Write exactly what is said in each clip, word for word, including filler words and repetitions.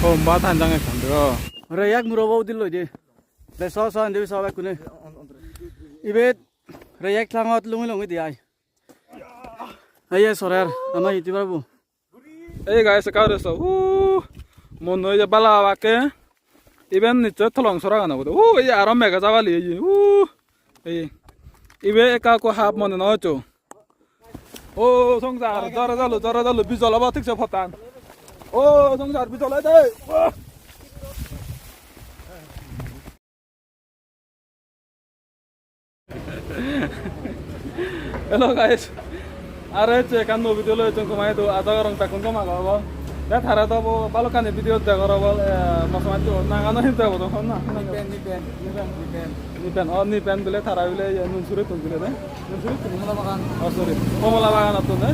Lomba tanjang ekkan degong. Reyek murobo udil loi de. De so so indi so bekkune. Ibet reyek thangot lungi lungi di ai. Ei ye sorer ama YouTuber bo. Ei guys, ekka hure so. Uh, mon noi je bala obakke. Iben nichoi tolong soragan obode. Uh, ei aro mega jabali ei. Uh, ei. Ibe ekka ekko hap mone no hoccho. O songsar, jore jalo, jore jalo, bijol obo thik se pottan. O songsar, bijol oi de. Uh. Hello guys. Are ecche ekkan nuo video loi ecchong tomaidu, aja gorong bekkun gom ago obo. Te tare do bo balokkani video degor obo, eh, masa masa nangano hinte obo do honna. Nipen, nipen, nipen, nipen. Nipen, oh, nipen bile tara bile, ye, Nunsurittun bile de. Nunsurittun? Komala Bagan. Oh, sorry. Komala Baganottun de.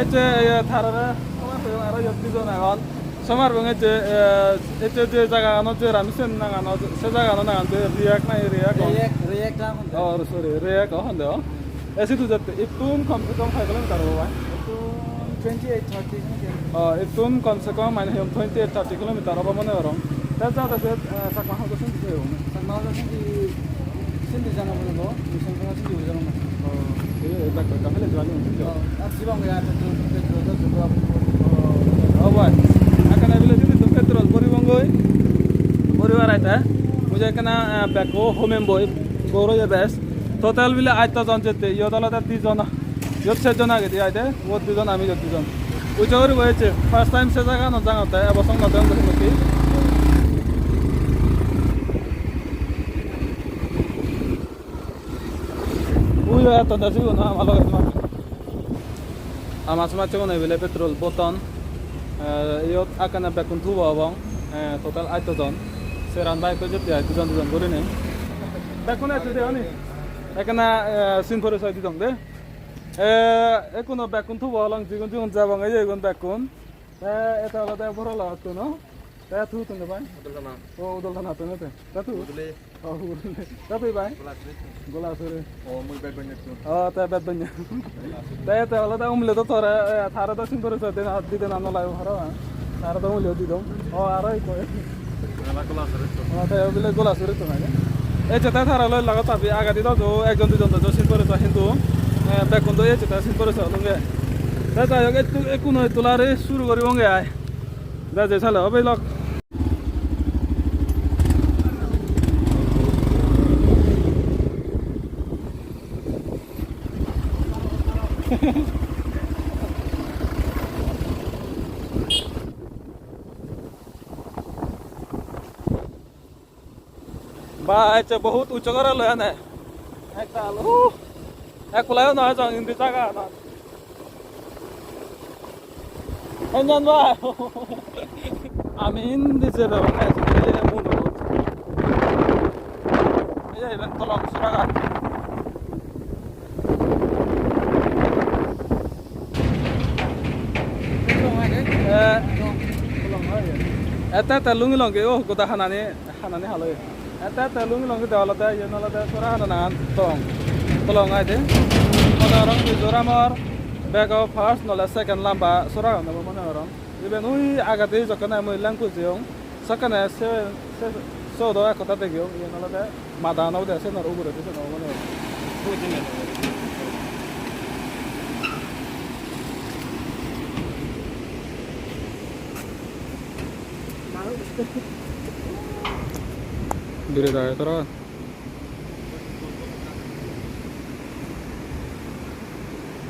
Ecche, ye, tarare, tomar hoyong aro iyot dijon agon. Somar bong ecche, eh, ecche je jagaganot jer ami sen nangan, se jagaganot nangan je React nahi React hon? React, React na honde. Oh, sorry, React hon de, oh. E sidu jette, ittun kom se kom hoi kilometer obo bai? Ittun twenty eight, thirty something. Oh, ittun kom se kom mane hiyom twenty eight, thirty kilometer obo mone gorong. Te jade se, eh, Chakma House sindi se obo. Chakma House sindi, sindi jana poribo, Mission Sangha sindi jana poribo. Oh, ei, ei, ekka, ekka fele jani. Oh, ar sibong ya, petrol, petrol, petrol, petrol. Oh, bhai. Ekkana bile sindi to petrol poribong goi. Poribar aite. Mui je ekkana, eh, bag-o homem boi. Goro je bes. Total bile atto jon jette. Iyot olode dijon. Iyot sejjon agede aide. Iyot dijon, ami iyot dijon. Ujo guri boyecche. First time se jaganot jangotte. Ebo song note onde sumoti. Ui, etton de sigun, ama loge ma. Ama somajjegun ebile petrol boton. Eh, iyot ekkana bekkun tubo obong. Eh, total atto jon. Seran bike-oi jotte ai, dijon dijon gurinei. Bekkun atto de oni. Ekkana, eh, sin porisoy didong de. Eh, ekkuno bekkun tubo olong, jigun jigun jabong, ei igun bekkun. Te eta olode Borolattun, no? Te tu tun de bai? Udolthana. O, Udolthanattun te. Te tu? Hudli. O, Hudli. Te tu bai? Golasuri. Golasuri. O, mui Betbonyattun. O, te Betbonya. Te, te olode umle do tore, eh, tare do sin porisoy dena, di dena no lage parapang. Tare do umle di dong. O, aro ikko. Ela Golasurittun. O, te bile Golasurittun age. Ecche te tara loi lagot pabi, agedi do jo ekjon dijon do jo sin porisoy hintu, eh, bekkun do ecche te sin porisoy olunge. Te jai hok, ekku, ekkuno ettolari suru guribonge ai. Jai jai sale, obe lok. Ba, ecche bohut uccho gora loi ane. Ektal, uh, ekkulai no jong indi jaga na. Enjan ba. Ami indi jebe, ei, ei, iben tolong suragan. Eh, ette ette lungi longi, oh, goda hanani, hanani haloi. Ette ette lungi longi de olode, iyen olode sora hana nangan tong. Tolong ai de. Mone gorong Mizoramor bego first nole second lamba sora hana mone gorong. Iben ui agedi jokkene mui lengku jeyong. Sokkene se, se, sot o ekko ta degeyong, iyen olode madan obode, senor uguredi senor mone hoi. Biret age tara.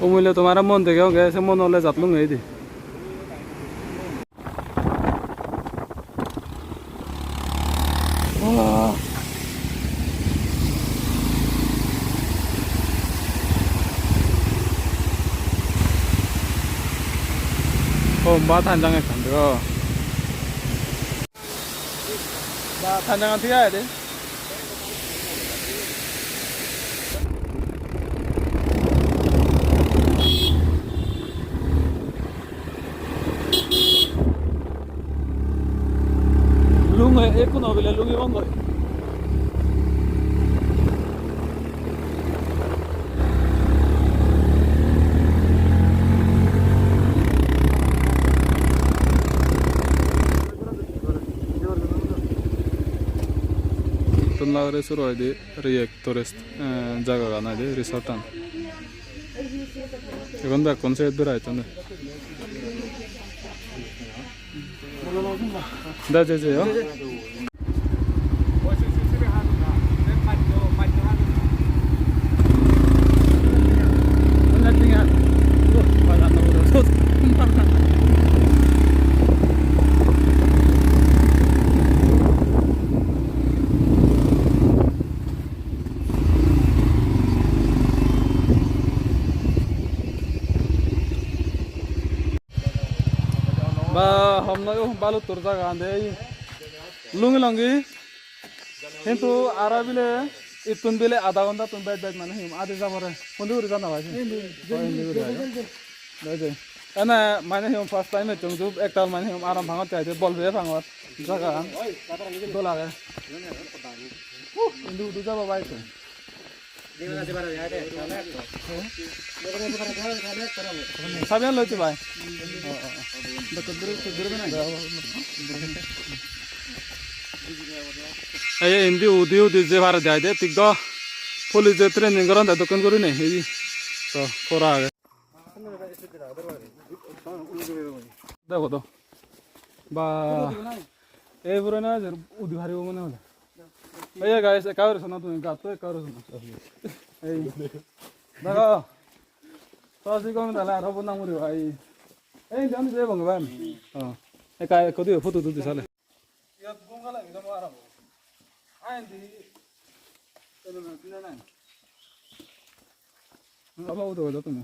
O mui le tomare mon degeyonge, se mon ole jat lunge idi. Lomba tanjang ekkan degong. Ba, tanjangan thik agede. Lunge, ekku no bile lungibongoi. Lagore suru hoide Reactor, eh, jagagan hoide resort-an. Igun bekkun siyot berai etton de. Da je je, oh. Ba, hom noi, oh, baluttur jaga ande, ei lungi longi. Hintu aro bile ittun bile adha ghonta tun bej bej mane him adi jabore. Hundi guri jana bai? Indi, oh, indi guri indi, age. Indi. Bej bej. Ene mane him first time ecchong ju ektal mane him aram bhangot jaide bol peye bhangot jaga. Dol age. Uh, indi udu jabo bai tun. Sabian loiche bai. Ei, ei, indi udi udi je pare jai de, tik do police training goron de dokken gurinei, ei to pora age. Dego do. Ba, ei purona je udi paribo mone hole. Ei guys, ekka guri sona tumi, gatto ekka guri sona. Ei. Dego. Sosi gome dale aro bodnam guribo, ei. Ei, jani je bonge ban. Oh. Ekka, ekko dibe photo tuli sale. Iyot gum gala ekdom aram. Ain di. Elo na, pina nai. Aba udo udo tumi.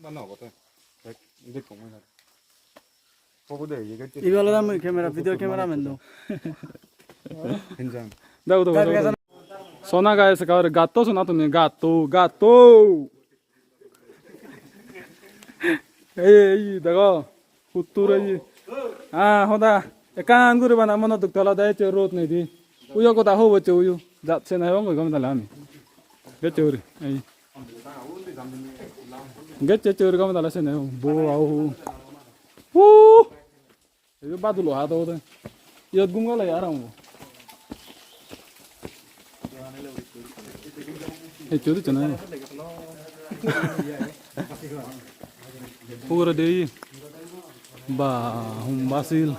Bana obo te. Thek, dekko mui sar. Pogo de, ye gacche. Ibe olode mui camera, video camera man do. Hinjan. Da udo udo. Sona guys, ekka guri gatto sona tumi, gatto, gatto. Ei, ei, dego. Huttur ei. Ah, hoda. Ekkan guri bana mono duk tola de ecche rod nei di. Uyo goda hobo ecche uyo. Jat se nai hobong gome dale ami. Gecche guri. Ei. Gecche ecche guri gome dale se nai hobong. Bo au. Hu. Ei badulo ha do de. Iyot gum gale aram. Ei chori chana. Pugura de. Ba hum basil.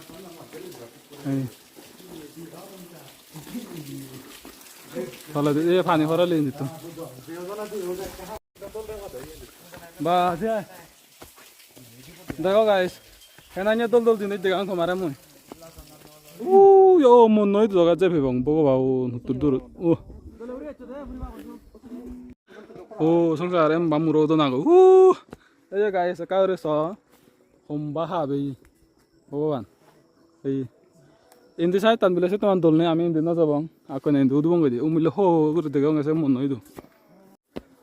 Ei. Toledi ei pani horali indi to. Ba, se. Dego guys, henanye dol dol jinis degang tomare mui. Ui, o mon noi doga je pebong, Bhogoban, huttur dur. O. O, songsar em ba muro do nago. U. Ei je guys, ekka guri so. Homba habe. Bhogoban. Ei. Indi side tan bile se toman dol nei, ami indi no jabong. Akkone indi udibong goi di. Umile ho guri degong se mon noi do.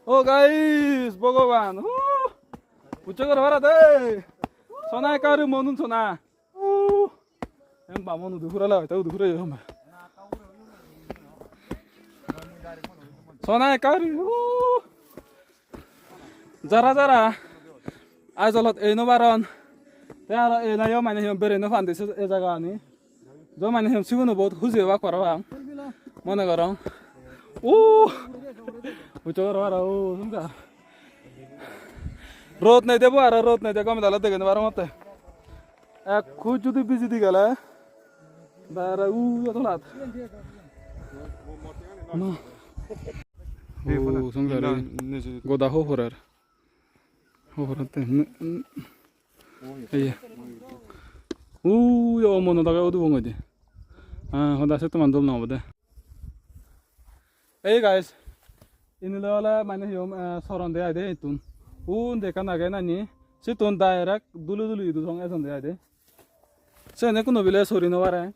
O guys, Bhogoban. Hu! Pucche gor bara de. Sona ekka guri monun sona. Hu! Em ba mon udu hurala, ta udu hurai hom. Sona ekka guri. Hu! Jara jara. Aijalot ei no paron. Te aro ei nayo mane hiyom berei no pande se ei jagani. Do mane hiyom siguno bahut huji obak parapang. Mone gorong. Uh! Ucche goro aro, uh, sumsa. Rod nei de bo aro, rod nei de, gome dale dege no parongotte. Ek huj judi biji di gele. Bare u, otolat. Ma. Uh, sumsa re. Goda ho horer. Oboratte, n-, n-, ei. Ui, o monot age udibong goi de. Ah, hoda se toman dol no obode. Ei guys, inile ole mane hi hom, eh, soron de ai de ittun. Undi ekkan age nani, sittun direct duli duli idu song ejon de ai de. Siyeni hono bile sori no pare.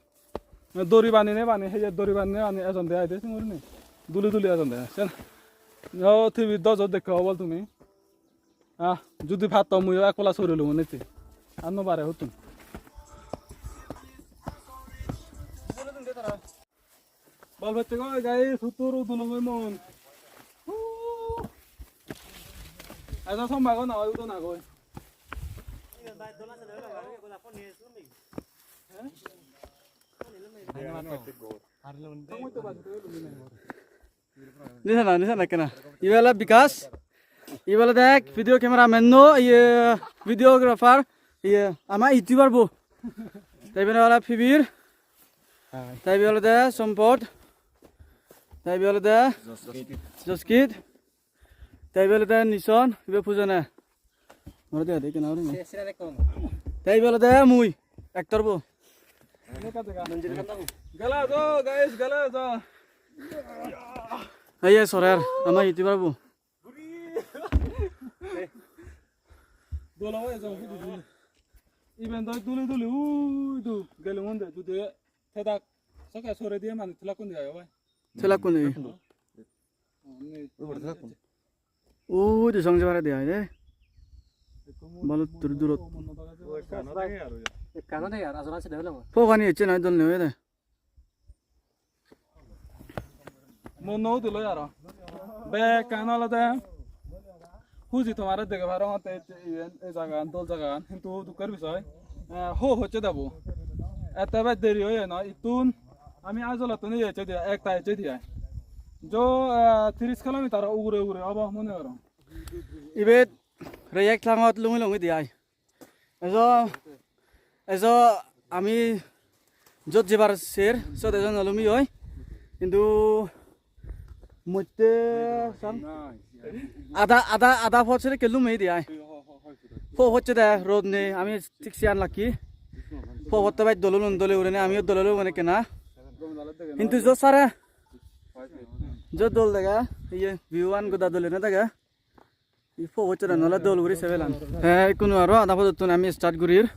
Dori bani ne bani, heye dori bani ne bani ejon de ai de singurine. Duli duli ejon de. Sen, o T V dojo dekke obol tumi. Ah, judi patto muiyo ek pola sori lung niti. Ar no pare huttun. Bol pette goi guys, huttur udulongoi mon. Huu. Ejo sombago na oi udo na goi. Nisana, nisana ekkena. Ibe olode Bikash. Ibe olode ek video cameraman no, iye videographer, iye ama YouTuber bo. Te iben olode Pibir. Te ibe olode Sompot. Te ibe olode Joskit. Te ibe olode Nison, ibe Pujone. More dega de ekkena guri. Te ibe olode mui, actor bo. Gala do, guys, gala do. Ei, ei, sorer, ama YouTuber bo. Dol obo ejo, hudu dol. Iben do duli duli, ui du, gelungun de, du de, thedak, sokke sore diye mane thelakkun diye, oi. Thelakkun diye. Ui bor thelakkun. Ui du song jebare diye, de. Baluttur durot. Ekkano de ar, asoran side holo. Pogani ecche noi dol nei de. Mon no udiloi aro. Bekkan olode huji tomare dege parongotte iyen, ei jagan, dol jagan, hintu dukker bisoy, eh, ho hocche debo. Ette bej deri oye no, ittun ami Aizawl-ottun iye hocche diye, ekta hocche diye. Jo, eh, tiris kilometer ugure ugure obo mone gorong. Ibet Reyek thangot lungi lungi diye ai. Ejo, ejo ami jot jebar ser, sot ejo no lumi oi. Hintu motte sam ada, ada, ada pot sere ke lumi di ai. Po hocche de, rod nei, ami thik siyan lakki. Po hotte bai dol olun, dole urene, amiyo dol olun ekkena. Hintu jo sare, jo dol dega, iye view an goda dole no dega. Ei po hocche de nole dol guri sebelan. Te ikkunu aro ada podottun ami start gurir.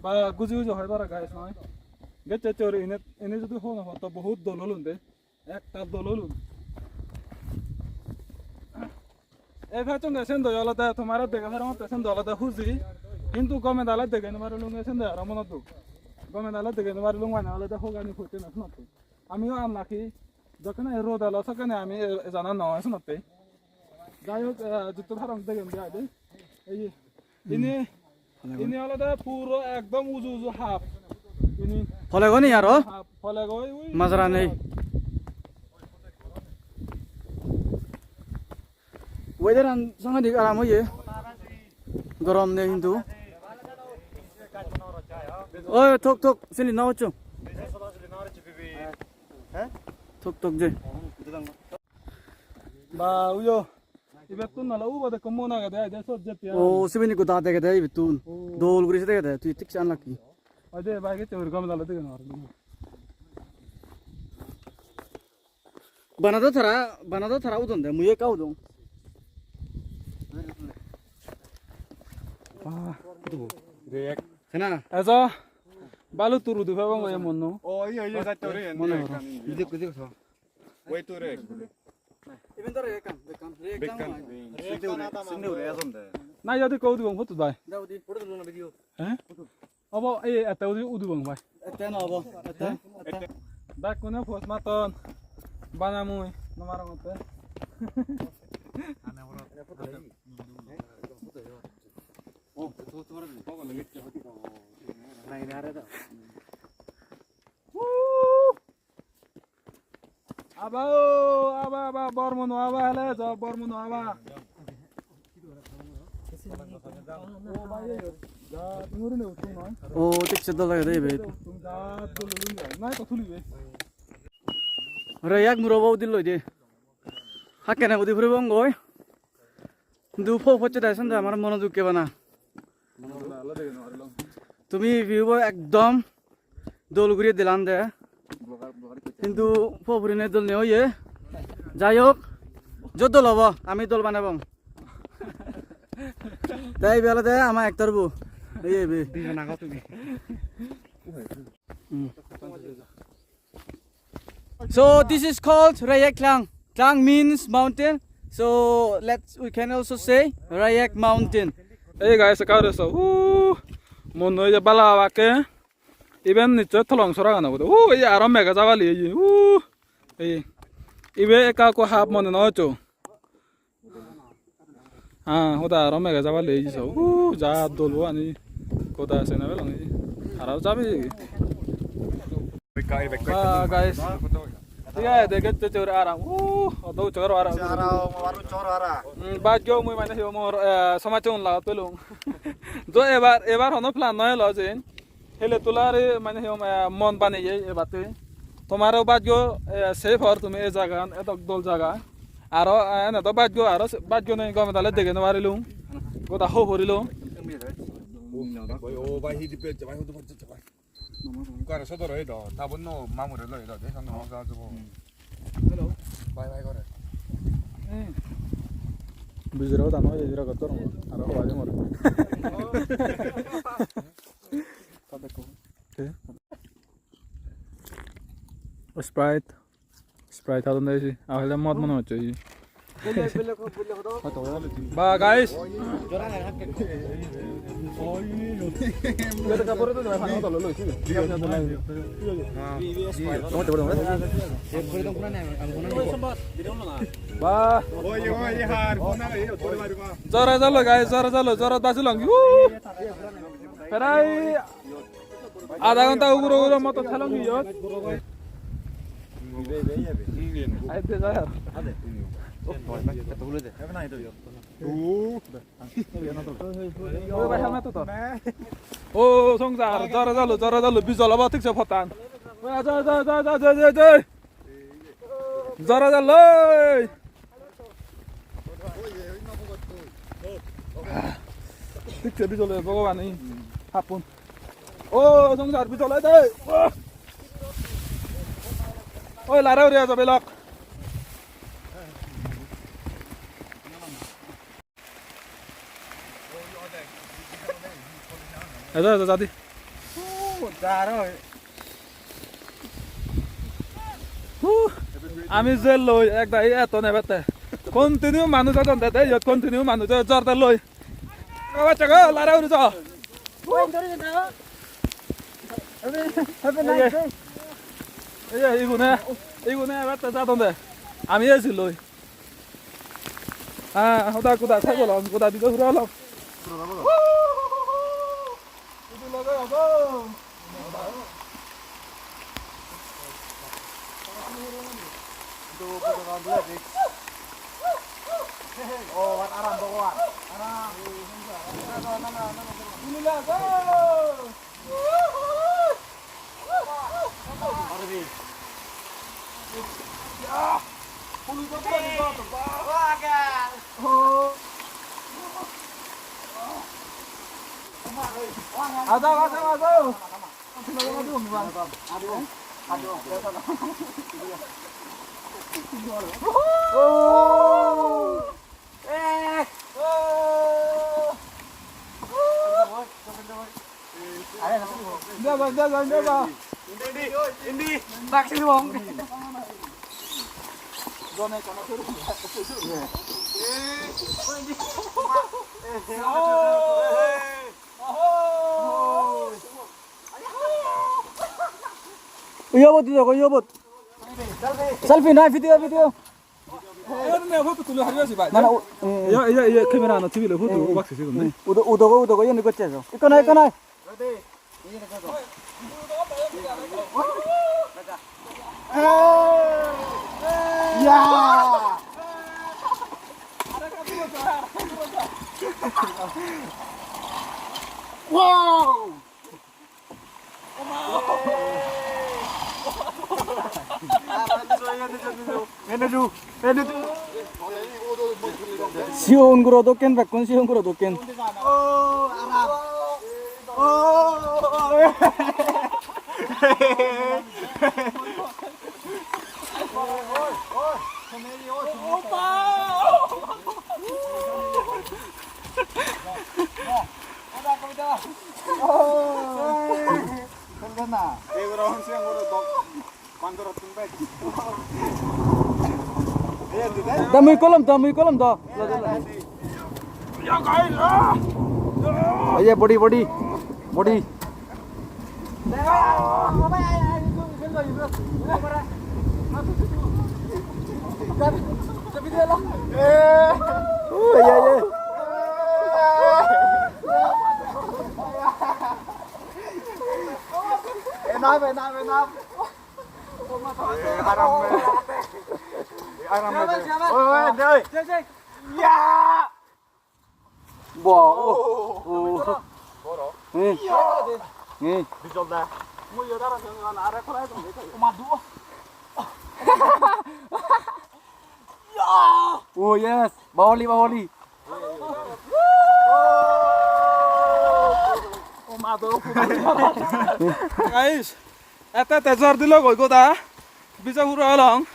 Ba guji guji hoi para guys noi. Gecche chori ine, ine jodi hono hoto bohut dol olun de. Ekta dol olun. Ei pecchonde sendo olode tomare dege parongotte sendo olode huji. Hintu gome dale dege no parilung sendo aro monot duk. Gome dale dege no parilung mane olode hogani potte na sunotte. Amiyo unlucky. Jokkene rod elo sokkene ami e-, ejana no oi senotte. Jai hok, eh, jutto parong degem de ai de. Ei je, ini, ini olode puro ekdom uju uju hap. Ini polegoni aro? Hap, polegoi ui. Majra nei. Weather an sangadik aram oye. Gorom nei hintu. Oi, thok, thok, sini na hoccho. Thok, thok je. Ba, uyo. Ibettun nala ubo de common agede, ai de sot je piya. O, sibini goda degede ibettun. O. Dol guri se degede, tui thik se unlucky. Ai de, bai gecche guri gome dale dege no ar. Bana do tara, bana do tara udon de, mui ekka udong. Ah, udu. Rek. Sena. Ejo, balu turu du pebong oye monno. Oh, iya, iya, sat tore. Mone horo. Idik, idik so. Wait to rek. Iben do rek kan, rek kan, rek kan. Sinde ure, sinde ure ejon de. Na, yadi ko udibong photo bai. Da udi, photo tulo na video. Eh? Obo, ei, ete udi, udibong bai. Ete no obo, ete, ete. Bekkune post maton. Bana mui, no marongotte. Woo! Aba o, aba, aba, bor mono aba, hele jo, bor mono aba. O, thik se dol agede ibet. Reyek muro bo udil loi de. Hakkene udi puribong goi. Hintu po pocche de sende amar mono dukke bana. Tumi view bo ekdom dol guri dilan de. Hintu po purine dol ne oye. Jai hok, jo dol obo, ami dol banebong. Te ibe olode ama actor bo. Ei ibe. Dijon ago tumi. Hmm. So this is called Reyek Tlang. Tlang means mountain. So let's, we can also say Reyek Mountain. Hey guys, ekka aro so. Uh, mon noi je bala abakke. Iben nichchoi tolong sora gana gode. Uh, ei aro mega jabali ei. Uh, ei. Ibe ekka ko hap mone no hoccho. Ah, hoda aro mega jabali ei so. Uh, ja dol bo ani. Koda sene belong ei. Aro jabi. Ba, guys. Thik age, dege jejje guri aram. Uh, odo ucche guri aram. Aram, aram, chor aram. Hmm, baj gyo mui mane hi mor, eh, somajje un lagot pelung. Jo ebar, ebar hono plan no elo jen. Hele tulare mane hi, eh, mon baneye ebatte. Tomaro baj gyo, eh, safe or tumi ei jagan, edok dol jaga. Aro, eh, ene do baj gyo, aro se-, baj gyo nei gome dale dege no parilung. Goda ho porilung. Oi, o bhai, hi dipe, bhai, hudu bhai, bhai. Kare sodor oi do, tabun no mamure loi do, de song no ja jubo. Hello. Bye bye kore. Bijira da no, bijira gotor. Aro bhai more. Sprite. Sprite hadon de esi. Ahole mod mone hocche esi. Ba, guys. Ba. Jora jalo, guys, jora jalo, jora basilong. Woo! Prai Adha ghonta ugure ugure moto thelong iyot. Ai de jai ar. Oi bhai, helmet to. O songsar, jora jalo, jora jalo, bijol obo thik se pottan. Oi, jai, jai, jai. Jora jalloi. Thik se bijole Bhogoban ei happon. O songsar bijole de. Oi, lare uri ajo belok. Ejo, ejo, jadi. Huh, ami je loi ek dagi eto nebette. Continue manuj adon de, de, iyot continue manuj jor de loi. Baba, chago, lara uri jo. Have a nice day. Ei, ei, igune, igune ebette jadon de. Ami esi loi. Ah, hoda, hoda, sai bolong, hoda, dibe hura olong. Oh, aram, Bhogoban. Aram. Aja, aja, aja. Oh. Eh. Oh. Neba, neba, neba. Indi, indi, indi. Taxi wong. Uyobot, uyobot, uyobot. Selfie na, video, video. Eyan ne photo tuli hari asi bhai. Mana u-, mm. Iya, iya, iya, camera ano tibile photo, eh, ubak sisi gune. Udo, udo, udo, yoni gocche so. Ikko nai, ikko nai. Ya. Wow. Sigon guro dokken, bekkun sigon guro dokken. Da mui kolom da, mui kolom da. Oye, body, body, body. Oye, oye. Enough, enough, enough. Aram. Aram. Oi, oi, oi. Bo, oh, oh. Boro. Eh. Iya de. Eh. Bijol da. Mui yo dara song an are kola dum de. O ma du. Oh yes, Baholi, Baholi. O ma du. Guys, ete te jor dilo goi goda. Bijo puro olong.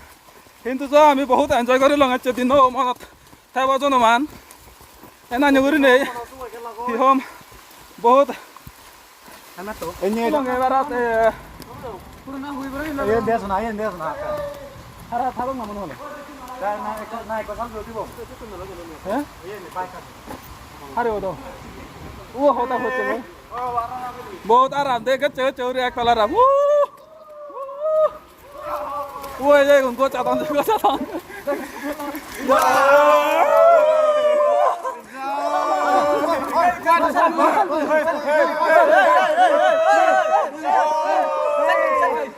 Hintu jo ami bohut enjoy gorilong ecche dino monot thebo jonoman. Enani gurinei hi hom bohut. Enne olong ebarat, eh, iyen des na, iyen des na. Hara thabong na mone hole. Na, na, ekko, na, ekko sal jodi bo. He? Iyen bike. Hare odo. O hoda hoche. Bohut aram de, gecche gecche uri ek tala aram. Woo! Woo! Oi, ei gun gochadon, gochadon.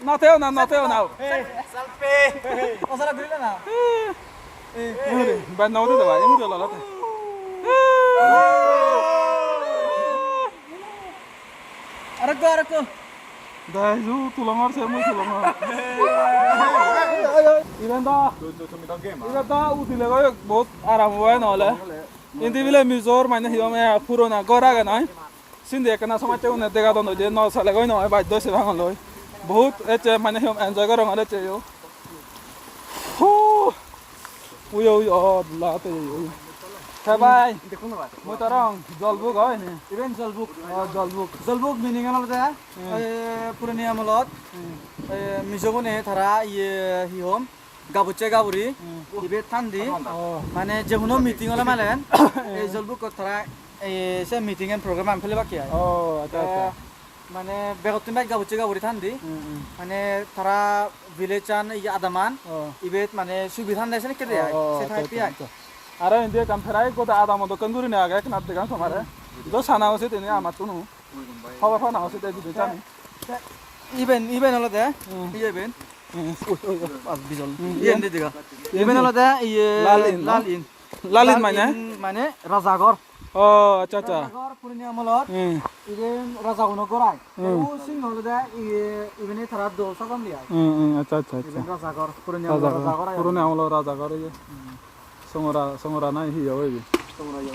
Na teo na, na teo na. Selfie. Osara gurile na. Eh, eh, ban na ude de bai, emuri olala te. Arekko, arekko. Dai, ju tulongor se mui tulongor. Iben da, iben da udile goi bohut aram obo nole. Indi bile Mizor mane hi hom, eh, purona ghor age noi. Sindi ekkena somajje une dega don hoide no sale goi noi, baj doi se bangoloi. Bohut ecche mane hi hom enjoy gorongor ecche yo. Hu! Uyo, uyo, oh, la te uyo. Te bai. Mui torong jolbuk oi ni. Iben jolbuk. Oh, jolbuk. Jolbuk meaning olode, hmm, eh, puroni amolot, hmm, eh, Mijo gune tara iye hi hom, gabucche gaburi, hmm, ibe thandi. Oh. Mane je hono meeting ole malen, ei jolbukkot tara, eh, se meeting and program an pelebakke ai. Oh, acha, acha. Eh, mane begottun bej gabucche gaburi thandi. Hmm, hmm. Mane tara village an, iye, adaman, oh, ibet mane subi thande senekke de ai. Oh, se acha, type acha, ai. Acha. Aro indi ekkan prai goda adamo dokken gurinei age, ekkan degang tomare. Hmm. Do sana usit ini amattun. Hobor pana usit ei video jani. Te iben, iben olode, hmm, iye iben. Hmm. Ui, ui, ui. Bas, bijol. Hmm, iyen iyen. De dega. Iyen iben hi? Olode iye Lal Inn, no? Lal Inn. Lal Inn mane? Lal Inn mane Rajagor. Oh, acha, acha. Rajagor puroni amolot. Hmm. Iben rajaguno gor ai. Hmm. U sing olode iye, ibeni tara dol sajan di ai. Hmm, hmm, acha, acha, acha. Iben Rajagor, puroni amolot Rajagor. Rajagor ai. Puroni amolot Rajagor iye. Hmm. Songora, songora nahi hi obo ibe? Songora iye.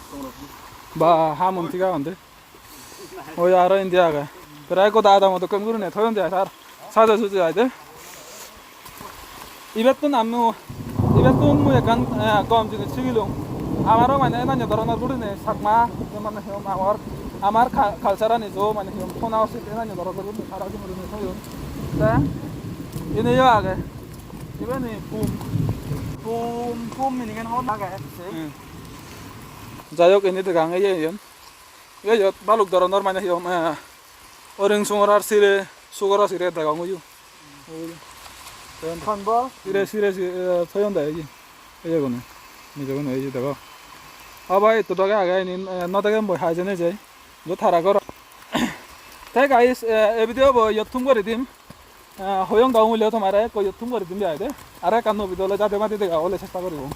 Songora. Ba, ha mon thik agon de. Oi aro indi age. Prai goda adamo dokken gurinei thoyonde ai tar. Saje suje ai de. Ibettun ami, ibettun mui ekkan, eh, gom jinis sigilung. Amaro mane enanyo doronor gurinei Chakma, mane hi hom amar, amar ka-, culture ani jo mane hi hom thona usit enanyo doronor gurinei sara gurinei thoyon. Te indi yo age. Iben hi pum? Pum, pum meaning an hobor age. Hmm. Jai hok, indi degang ye iyen. Iyot baluk doronor mane hi hom, eh, oring sungorar sire, sugoro sire degong uyu. Te hon bo? Sire, sire, sire, eh, thoyonde uyu. Iyegune. Nijegune uyu dego. Aba etto doge age inin, eh, no degem boi, hai jeni jai. Iyot tara gor. Te guys, eh, ei video bo iyot thum guri dim. Eh, hoyong dong uleyo tomare, ekko iyot thum guri dim ai de. Aro ekkan nuo video loi jade madi dega ole chesta guribo.